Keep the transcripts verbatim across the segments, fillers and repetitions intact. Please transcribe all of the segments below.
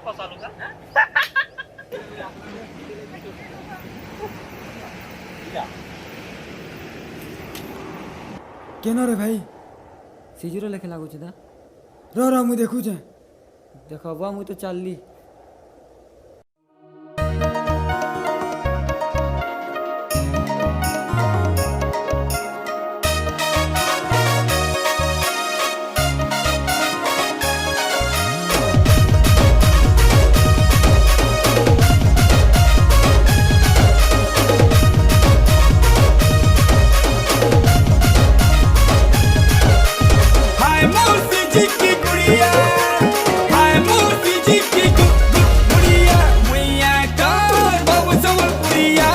केना रे भाई? सिजुरो लेखे लागू छै दा। रह, रह, मुई देखू छै। देखबा, मुई तो चालली। हाय मौसी जी की गुड़िया, हाय मौसी जी की गु-, गु-, गुड़िया, मुइया तोर बाबू समरपुरिया।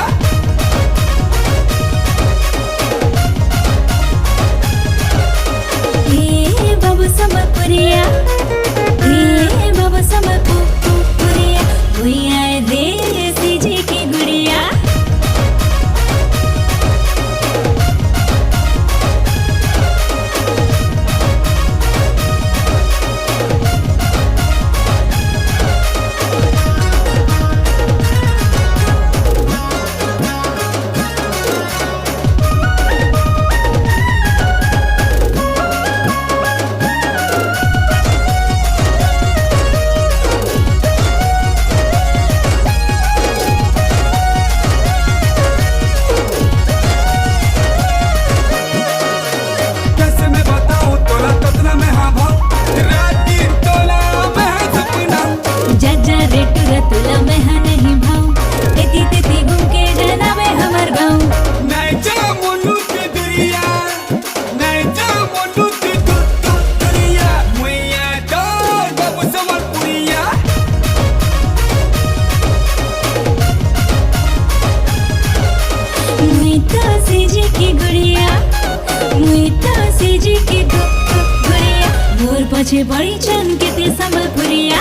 ए बाबू समरपुरिया, ए बाबू समरपुरिया, मुइया रे सीजी की गुड़िया। कैसे मैं बताऊं तोला कतना मैं हाँ भाव, रात दिन तोला मैं हाँ सपना। जा जा रे टुरा तोला मैं हाँ नहीं भाव, एती तेती घूम के जाना मैं हमर गाँव। नहीं जा मोनू के दुरिया, नहीं जा मोनू के दु-, दु-, दुरिया, मुइया तोर बाबू समरपुरिया। मुई तो सीजी की गुड़िया, मुई तो सीजी की गु-, गु-, गुड़िया। मोर पाछे बड़ी चन के ते संबलपुरिया।